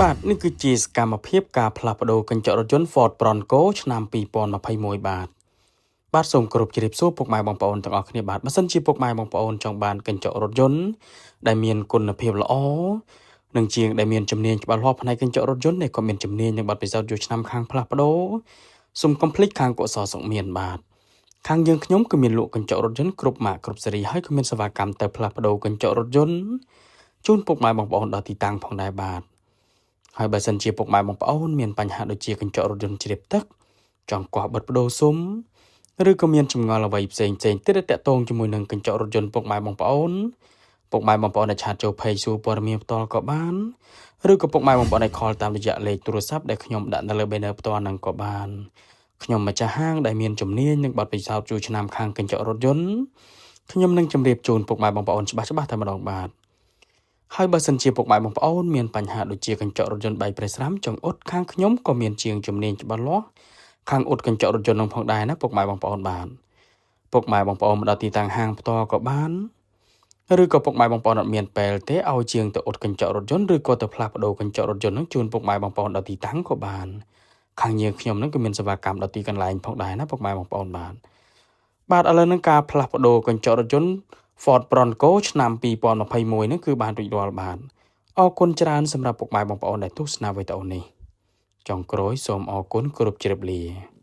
បាទនេះគឺជាសកម្មភាពការផ្លាស់ប្ដូរកញ្ចក់រថយន្ត Ford Bronco ឆ្នាំ2021បាទបាទសូមគោរពជម្រាបសួរពុកម៉ែបងប្អូនទាំងអស់គ្នាបាទបើសិនជាពុកម៉ែបងប្អូនចង់បានកញ្ចក់រថយន្តដែលមានគុណភាពល្អនិងជាងដែលមានជំនាញច្បាស់លាស់ផ្នែកកញ្ចក់រថយន្តដែលក៏មានជំនាញនិងបទពិសោធន៍យូរឆ្នាំខាងផ្លាស់ប្ដូរសូមកុំភ្លេចខាងកុសលសុកមានបាទខាងយើងខ្ញុំគឺមានលក់កញ្ចក់រថយន្តគ្រប់ម៉ាកគ្រប់ស៊េរីហើយក៏មានសេវាកម្មទៅផ្លាស់ប្ដូរកញ្ចក់រថយន្តជូនពុកម៉ែបងប្អូនដល់ទីតាំងផងដែរបាទហើយបើសិនជាពុកម៉ែបងប្អូនមានបញ្ហាដូចជាកញ្ចក់រថយន្តជ្រាបទឹកចង់គាស់បិទប្ដូរស៊ុមឬក៏មានចម្ងល់អ្វីផ្សេងផ្សេងទៀតដែលតាក់ទងជាមួយនឹងកញ្ចក់រថយន្តពុកម៉ែបងប្អូនពុកម៉ែបងប្អូនដែល chat ចូល page សួរព័ត៌មានផ្ទាល់ក៏បានឬក៏ពុកម៉ែបងប្អូនដែល call តាមរយៈលេខទូរស័ព្ទដែលខ្ញុំដាក់នៅលើ banner ផ្ទាល់ហ្នឹងក៏បានខ្ញុំម្ចាស់ហាងដែលមានជំនាញនិងបទពិសោធន៍យូរឆ្នាំខាងកញ្ចក់រថយន្តខ្ញុំនឹងជម្រាបជូនពុកម៉ែបងប្អូនច្បាស់ច្បាស់តែម្ដងបាទហើយបើសិនជាពុកម៉ែបងប្អូនមានបញ្ហាដូចជាកញ្ចក់រថយន្តបែកប្រេះស្រាំចង់អ៊ុតខាងខ្ញុំក៏មានជាងជំនាញច្បាស់លាស់ខាងអ៊ុតកញ្ចក់រថយន្តនឹងផងដែរណាពុកម៉ែបងប្អូនបាទពុកម៉ែបងប្អូនមកដល់ទីតាំងហាងផ្ទាល់ក៏បានឬក៏ពុកម៉ែបងប្អូនអត់មានពេលទេឲ្យជាងទៅអ៊ុតកញ្ចក់រថយន្តឬក៏ទៅផ្លាស់ប្ដូរកញ្ចក់រថយន្តនឹងជូនពុកម៉ែបងប្អូនដល់ទីតាំងក៏បានខាងយើងខ្ញុំនឹងក៏មានសេវាកម្មដល់ទីកន្លែងផងដែរណាពុកម៉ែបងប្អូនបាទបាទឥឡូវនឹងការផ្លាស់ប្ដូរកញ្ចក់រថយន្ត Ford Bronco ឆ្នាំ2021នេះគឺបានរួចរាល់បានអរគុណច្រើនសម្រាប់ពុកម៉ែបងប្អូនដែលទស្សនាវីដេអូនេះចុងក្រោយសូមអរគុណគោរពជម្រាបលា។